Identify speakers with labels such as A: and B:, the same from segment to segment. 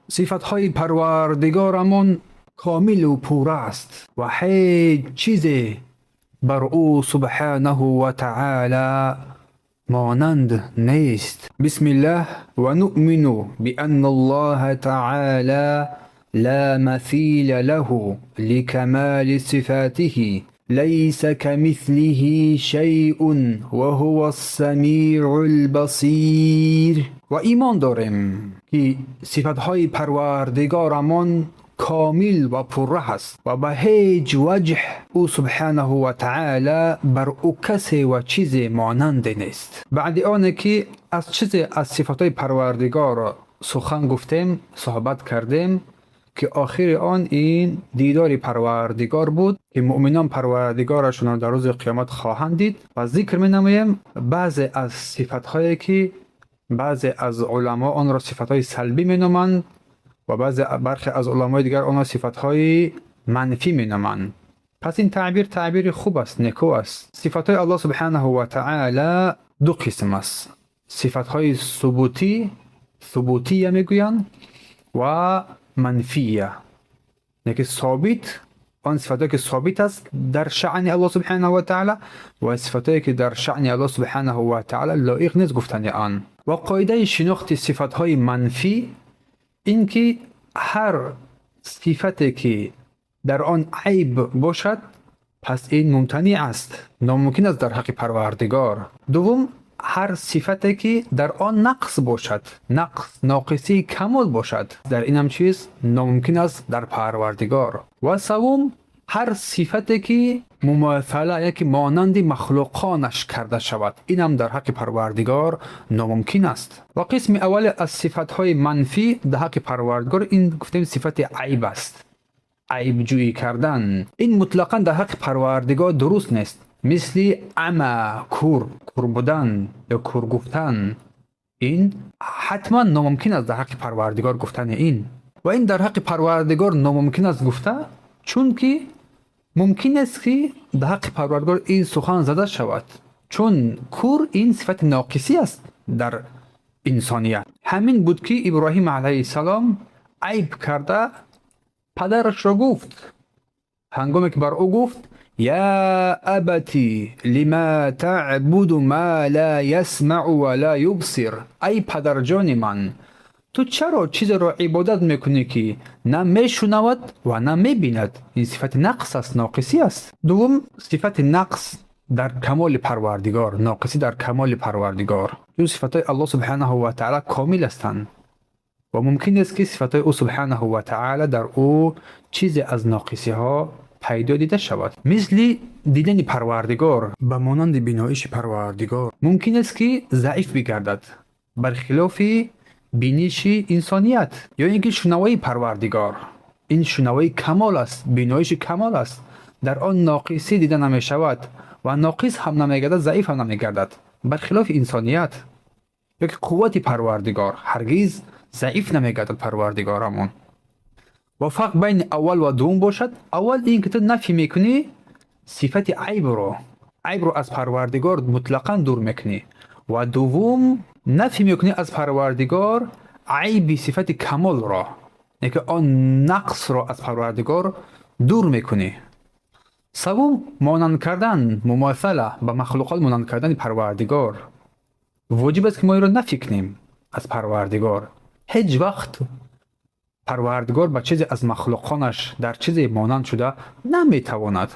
A: Сифатҳои Парвардигорамон комилу пурра аст ва ҳеҷ чизе бар ӯ субҳанаҳу ва таъала монанд нест. Бисмиллаҳ ва нуъмину бианна Аллаҳа таъала ла масила лаҳу ликамали сифатиҳи лайса камислиҳи шайъун ва ҳува ссамиъул басир. Ва имон дорем, ки сифатҳои Парвардигорамон комил ва пурра ҳаст ва ба ҳеҷ ваҷҳ ӯ субҳанаҳу ва таъала бар ӯ касе ва чизе монанде нест. Баъди оне ки аз чизе аз сифатҳои Парвардигор сухан гуфтем, суҳбат кардем, ки охири он ин дидори Парвардигор буд, ки муъминон Парвардигорашонро дар рӯзи қиёмат хоҳанд дид, ва зикр менамоем баъзе аз сифатҳое, ки баъзе аз уламо онро сифатҳои салбӣ меноманд ва баъзе бархе аз уламои дигар онро сифатҳои манфӣ меноманд. Пас ин таъбир таъбири хуб аст, некӯ аст. Сифатҳои Аллоҳ субҳанаҳу ва таъала ду қисм аст: сифатҳои субутӣ, субутия мегӯянд, ва манфия, яке собит, он сифатҳое ки собит аст дар шаъни Аллоҳ субҳанаҳу ва таъала, ва сифатҳое ки дар шаъни Аллоҳ субҳанаҳу ва таъала лоиқ нест гуфтани он. Ва қоидаи шинохти сифатҳои манфӣ ин ки ҳар сифате ки дар он айб бошад, пас ин мумтаниъ аст, номумкин аст дар ҳаққи Парвардигор. Дуввум, ҳар сифате ки дар он нақс бошад, нақс, ноқисии камол бошад, дар инам чиз номумкин аст дар Парвардигор. Ва саввум, ҳар сифате ки мумосала яке монанди махлуқонаш карда шавад, инам дар ҳаққи Парвардигор номумкин аст. Ва қисми аввали аз сифатҳои манфӣ дар ҳаққи Парвардигор ин гуфтем сифати айб аст. Айбҷӯӣ кардан ин мутлақан дар ҳаққи Парвардигор дуруст нест. Мисли ама, кур, кур будан ё кур гуфтан, ин ҳатман номумкин аст дар ҳаққи Парвардигор гуфтани ин. Ва ин дар ҳаққи Парвардигор номумкин аст гуфта, чунки мумкин аст, ки дар ҳаққи Парвардигор ин сухан зада шавад, чун кур ин сифати ноқисӣ аст дар инсоният. Ҳамин буд, ки Иброҳим алайҳиссалом айб карда падарашро гуфт, ҳангоме ки бар ӯ гуфт: «Я абати лима таъбуду ма ла ясмау ва ла юбсир?» Ай падарҷони ман, ту чаро чизеро ибодат мекунӣ, ки на мешунавад ва на мебинад? Ин сифати нақс аст, ноқисӣ аст. Дуввум, сифати нақс дар камоли Парвардигор, ноқисӣ дар камоли Парвардигор, чун сифатҳои Аллоҳ субҳанаҳу ва таъала комил ҳастанд ва мумкин нест, ки сифатҳои ӯ субҳанаҳу ва таъала дар ӯ чизе аз ноқисиҳо пайдо дида шавад. Мисли дидани Парвардигор, ба монанди биноиши Парвардигор мумкин аст, ки заиф бигардад, бархилофи биниши инсоният, ё ин ки шунавоии Парвардигор, ин шунавоии камол аст, биноиши камол аст, дар он ноқисӣ дида намешавад ва ноқис ҳам намегардад, заиф ҳам намегардад, бархилофи инсоният. Ё ки қуввати Парвардигор, ҳаргиз заиф намегардад Парвардигорамон. Ва фарқ байни аввал ва дуввум бошад, аввал ин ки ту нафӣ мекунӣ сифати айбро, айбро аз Парвардигор мутлақан дур мекунӣ, ва дуввум, нафӣ мекунӣ аз Парвардигор айби сифати камолро, яъне ки он нақсро аз Парвардигор дур мекунӣ. Саввум, монанд кардан, мумосала, ба махлуқот монанд кардани Парвардигор. Воҷиб аст, ки мо инро нафӣ кунем аз Парвардигор. Ҳеҷ вақт Парвардигор ба чизе аз махлуқонаш дар чизе монанд шуда наметавонад.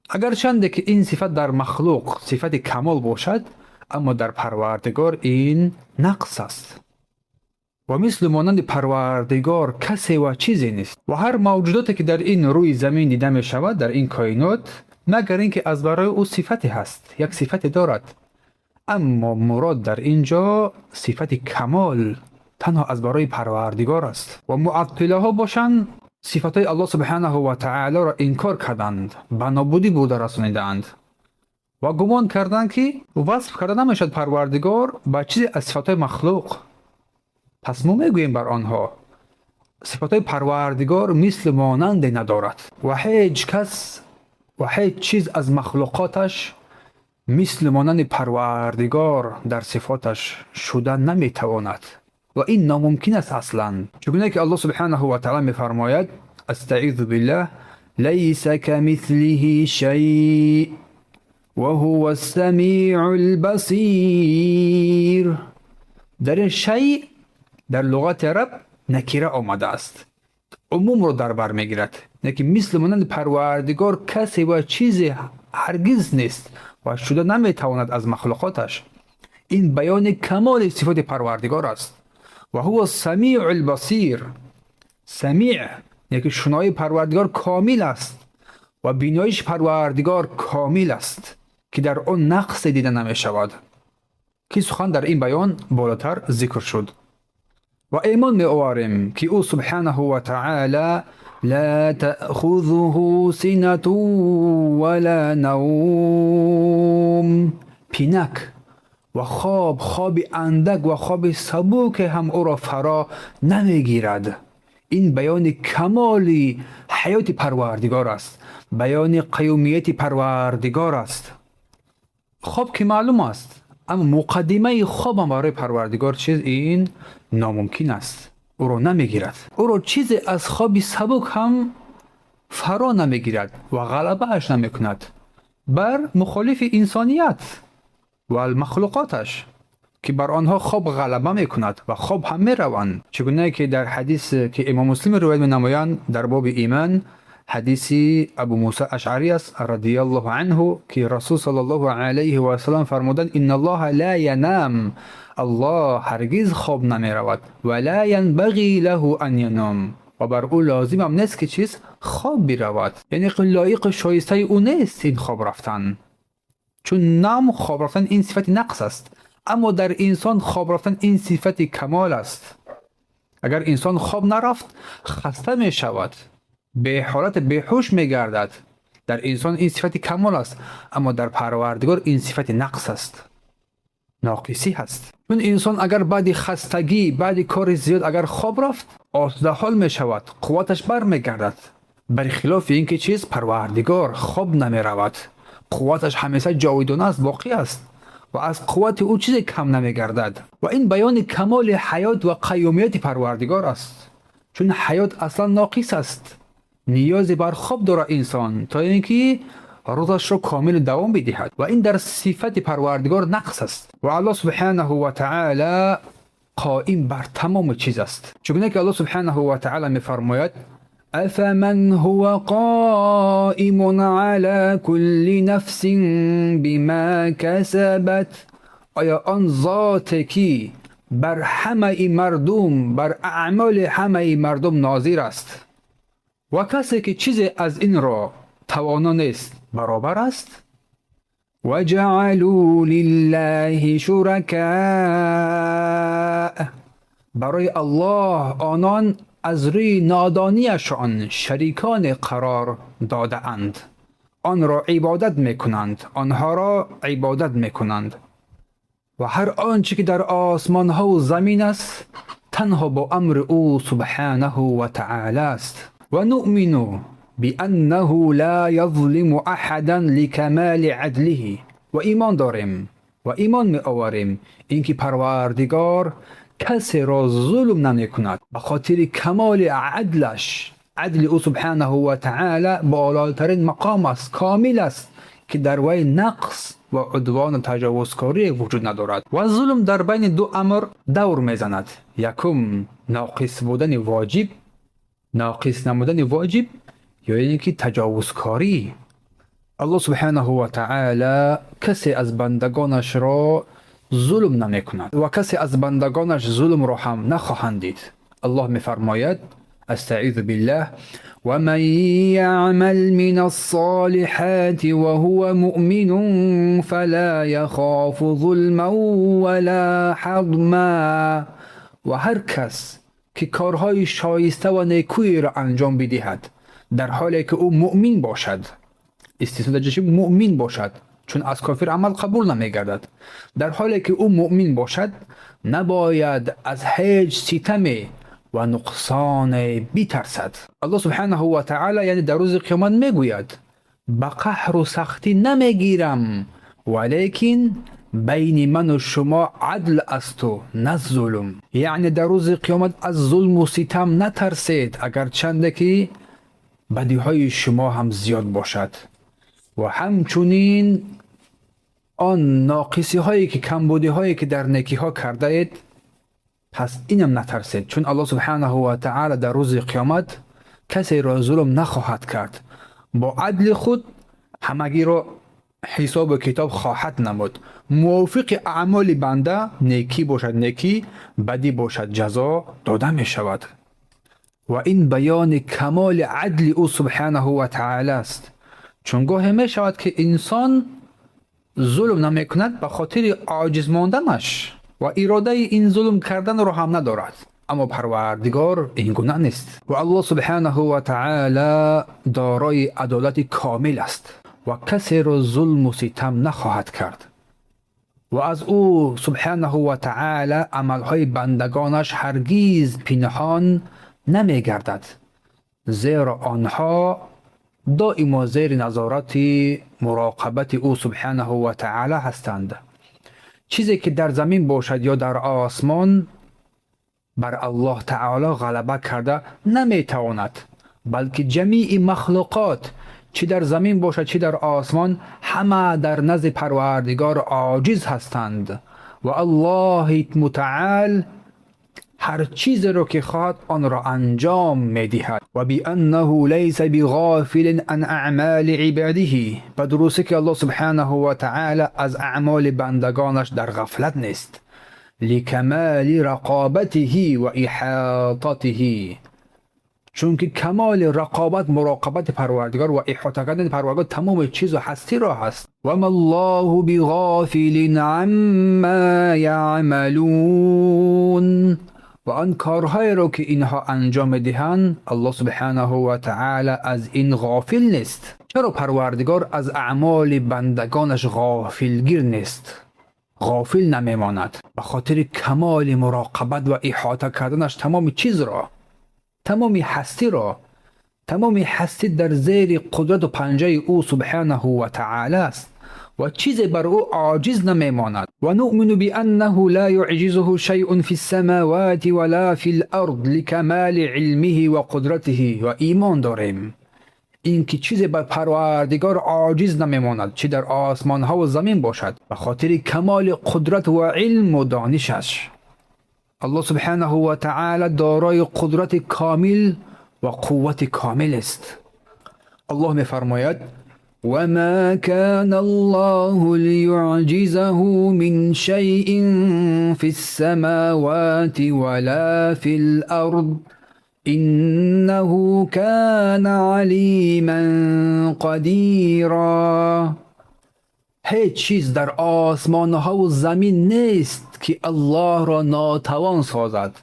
A: Агарчанде ки ин сифат дар махлуқ сифати камол бошад, аммо дар Парвардигор ин нақс аст ва мисли монанди Парвардигор касе ва чизе нест. Ва ҳар мавҷудоте ки дар ин рӯи замин дида мешавад, дар ин коинот, магар ин ки аз барои ӯ сифате ҳаст, як сифате дорад. Аммо мурод дар ин ҷо сифати камол танҳо аз барои Парвардигор аст. Ва муаттилаҳо бошанд, сифатҳои Аллоҳ субҳанаҳу ва таолоро инкор карданд, ба нобудӣ бурда расонидаанд ва гумон карданд, ки васф карда намешавад Парвардигор ба чизе аз сифатҳои махлуқ. Пас мо мегӯем бар онҳо: сифатҳои Парвардигор мисли монанде надорад ва ҳеҷ кас ва ҳеҷ чиз аз махлуқоташ мисли монанди Парвардигор дар сифоташ шуда наметавонад. ва ин номумкин аст аслан. Чугуна ки Аллоҳ سبحانه وتعالى мефармояд: أستعيذ بالله، ليس كمثله شيء وهو السميع البصير. Дар ин شيء дар луғати араб накира омадааст, умумро дар бар мегирад, ки мисли монанди Парвардигор касе ва чизе ҳаргиз нест ва шуда наметавонад аз махлуқоташ. Ин баёни камоли сифоти Парвардигор аст. وهو السميع البصير. سمیع یعنی شنوایی Парвардигор комил аст ва биноиши Парвардигор комил аст, ки дар он нақсе дида намешавад, ки сухан дар ин баён болотар зикр шуд. Ва имон меоварем, ки ӯ سبحانه وتعالى لا تأخذه سنة ولا نوم. Пинак ва хоб, хоби андак ва хоби сабуке ҳам ӯро фаро намегирад. Ин баёни камоли ҳаёти Парвардигор аст, баёни қаюмияти Парвардигор аст. Хоб ки маълум аст, аммо муқаддимаи хобам барои Парвардигор чиз ин номумкин аст. Ӯро намегирад, ӯро чизе аз хоби сабук ҳам фаро намегирад ва ғалабааш намекунад, бар мухолифи инсоният ва махлуқоташ, ки бар онҳо хоб ғалаба мекунад ва хоб ҳам мераванд. Чӣ гуна ки дар ҳадис, ки Имом Муслим ривоят менамоянд дар боби иман, ҳадиси Абу Муса Ашъарӣ аст رضي الله عنه, ки Расул صلى الله عليه وسلم фармуданд: إن الله لا ينام. Аллоҳ ҳаргиз хоб намеравад. ولا ينبغي له أن ينام. Ва бар ӯ лозимам нест, ки чиз хоб биравад, яъне лоиқу шоистаи ӯ нест ин хоб рафтан. Чун نوم, хоб рафтан, ин сифати нақс аст, аммо дар инсон хоб рафтан ин сифати камол аст. Агар инсон хоб нарафт, хаста мешавад, беҳолат, беҳуш мегардад. Дар инсон ин сифати камол аст, аммо дар Парвардигор ин сифати нақс аст, ноқисӣ ҳаст. Чун инсон агар баъди хастагӣ, баъди кори зиёд агар хоб рафт, осудаҳол мешавад, қувваташ бармегардад. Бархилофи ин ки чиз Парвардигор хоб намеравад, қувваташ ҳамеша ҷовидона аст, боқӣ аст ва аз қуввати ӯ чизе кам намегардад. Ва ин баёни камоли ҳаёт ва қаюмияти Парвардигор аст, чун ҳаёт аслан ноқис аст, ниёзе бар хоб дорад инсон, то ин ки рӯзашро комил давом бидиҳад, ва ин дар сифати Парвардигор нақс аст. Ва Аллоҳ سبحانه وتعالى қоим бар тамоми чиз аст. Чугуна ки Аллоҳ سبحانه وتعالى мефармояд: أفمن هو قائم على كل نفس بما كسبت. Оё он зоте, ки бар ҳамаи мардум, бар аъмоли ҳамаи мардум нозир аст, ва касе, ки чизе аз инро тавоно нест, баробар аст? وجعلوا لله شركاء. Барои Аллоҳ онон аз рӯи нодониашон шариконе қарор додаанд, онро ибодат мекунанд, онҳоро ибодат мекунанд. Ва ҳар он чӣ ки дар осмонҳову замин аст, танҳо бо амри ӯ سبحانه وتعالى аст. ونؤمن بأنه لا يظلم أحدا لكمال عدله. Ва имон дорем ва имон меоварем, ин ки Парвардигор касеро зулм намекунад ба хотири камоли адлаш. Адли ӯ سبحانه وتعالى болотарин мақом аст, комил аст, ки дар вай нақс ва удвону таҷовузкорӣ вуҷуд надорад. Ва зулм дар байни ду амр давр мезанад: якум, ноқис будани воҷиб, ноқис намудани воҷиб, ё ин ки таҷовузкорӣ. Аллоҳ سبحانه وتعالى касе аз бандагонашро зулм намекунад ва касе аз бандагонаш зулмро ҳам нахоҳанд дид. Аллоҳ мефармояд: أستعيذ بالله، ومن يعمل من الصالحات وهو مؤمن فلا يخاف ظلما ولا هضما. Ва ҳар кас ки корҳои шоиста ва некӯеро анҷом бидиҳад, дар ҳоле ки ӯ муъмин бошад. Истисно дар ҷаши муъмин бошад, чун аз кофир амал қабул намегардад. Дар ҳоле ки ӯ муъмин бошад, набояд аз ҳеҷ ситаме ва нуқсоне битарсад. Аллоҳ سبحانه وتعالى, яъне дар рӯзи қиёмат мегӯяд: ба қаҳру сахтӣ намегирам, валекин байни ману шумо адл асту на зулм. Яъне дар рӯзи қиёмат аз зулму ситам натарсед, агарчанде ки бадиҳои шумо ҳам зиёд бошад ва ҳамчунин он ноқисиҳое ки, камбудиҳое ки дар некиҳо кардаед, пас инам натарсед, чун Аллоҳ субҳанаҳу ва таъала дар рӯзи қиёмат касеро зулм нахоҳад кард, бо адли худ ҳамагиро ҳисобу китоб хоҳад намуд. Мувофиқи аъмоли банда, некӣ бошад некӣ, бадӣ бошад ҷазо дода мешавад. Ва ин баёни камоли адли ӯ субҳанаҳу ва таъала аст, чун гоҳе мешавад, ки инсон зулм намекунад ба хотири оҷиз монданаш ва иродаи ин зулм карданро ҳам надорад, аммо Парвардигор ин гуна нест ва Аллоҳ субҳанаҳу ва таъала дорои адолати комил аст ва касеро зулму ситам нахоҳад кард ва аз ӯ субҳанаҳу ва таъала амалҳои бандагонаш ҳаргиз пинҳон намегардад, зеро онҳо доимо зери назорати муроқабати ӯ субҳанаҳу ва таъала ҳастанд. Чизе ки дар замин бошад ё дар осмон, бар Аллоҳ таоло ғалаба карда наметавонад, балки ҷамии махлуқот, чӣ дар замин бошад, чӣ дар осмон, ҳама дар назди Парвардигор оҷиз ҳастанд ва Аллоҳи мутаал ҳар чизеро ки хоҳад, онро анҷом медиҳад. Ва бианнаҳу лайса биғофилин ан аъмоли ибодиҳи, ба дурустӣ ки Аллоҳ субҳанаҳу ва таъала аз аъмоли бандагонаш дар ғафлат нест. Ликамоли рақобатиҳи ва иҳотатиҳи, чунки камоли рақобат, муроқабати Парвардигор ва иҳота кардани Парвардигор тамоми чизу ҳастиро ҳаст. Вама Аллоҳу биғофилин амма яъмалун, ва он корҳоеро ки инҳо анҷом медиҳанд, Аллоҳ субҳанаҳу ва таъала аз ин ғофил нест. Чаро Парвардигор аз аъмоли бандагонаш ғофилгир нест, ғофил намемонад? Ба хотири камоли муроқабат ва иҳота карданаш тамоми чизро, тамоми ҳастиро. Тамоми ҳастӣ дар зери қудрату панҷаи ӯ субҳанаҳу ва таъала аст ва чизе бар ӯ оҷиз намемонад. Ва нуъмину бианнаҳу ла юъҷизуҳу шайъун фи ссамавати ва ла фи лард ликамали илмиҳи ва қудратиҳи, ва имон дорем ин ки чизе бар Парвардигор оҷиз намемонад, чӣ дар осмонҳову замин бошад, ба хотири камоли қудрат ва илму донишаш. Аллоҳ субҳанаҳу ва таъала дорои қудрати комил ва қуввати комил аст. Аллоҳ мефармояд: وما كان الله ليعجزه من شيء في السماوات ولا في الأرض إنه كان عليما قديرا. ҳеҷ чиз дар осмонҳову замин нест, ки Аллоҳро нотавон созад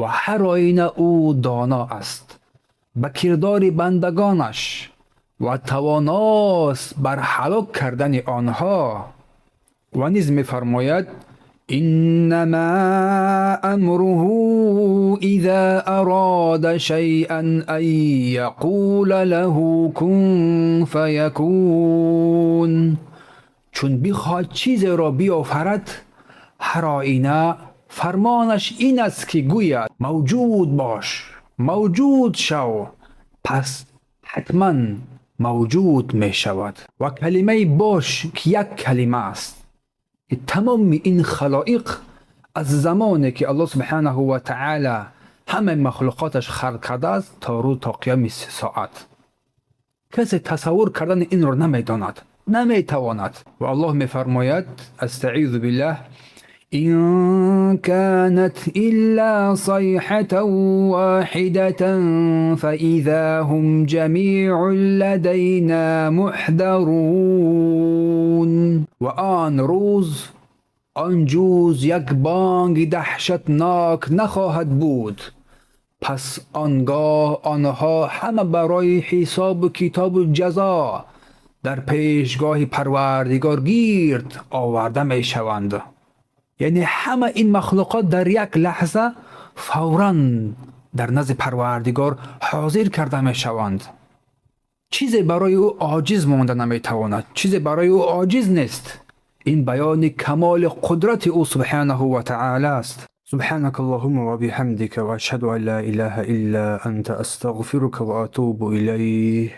A: ва ҳар оина ӯ доно аст ба кирдори бандагонаш ва тавоност бар ҳалок кардани онҳо. Ва низ мефармояд: إنما أمره إذا أراد شيئا أن يقول له كن فيكون. Чун бихоҳад чизеро биёфарад, ҳар оина фармонаш ин аст, ки гӯяд: «Мавҷуд бош, мавҷуд шав», пас ҳатман мавҷуд мешавад. Ва калимаи «бош», ки як калима аст, ки тамоми ин халоиқ аз замоне ки Аллоҳ субҳанаҳу ва таъала ҳамаи махлуқоташ халқ кардааст, то рӯз, то қиёми соат, касе тасаввур кардани инро намедонад, наметавонад. Ва Аллоҳ мефармояд: أستعيذ بالله، إن كانت إلا صيحة واحدة فإذا هم جميع لدينا محضرون. Ва он рӯз он ҷуз як бонги даҳшатнок нахоҳад буд, пас он гоҳ онҳо ҳама барои ҳисобу китобу ҷазо дар пешгоҳи Парвардигор гирд оварда мешаванд. Яъне ҳама ин махлуқот дар як лаҳза фавран дар назди Парвардигор ҳозир карда мешаванд. Чизе барои ӯ оҷиз монда наметавонад, чизе барои ӯ оҷиз нест. Ин баёни камоли қудрати ӯ субҳанаҳу ва таъоло аст. سبحانك اللهم وبحمدك وأشهد أن لا إله إلا أنت أستغفرك وأتوب إليه.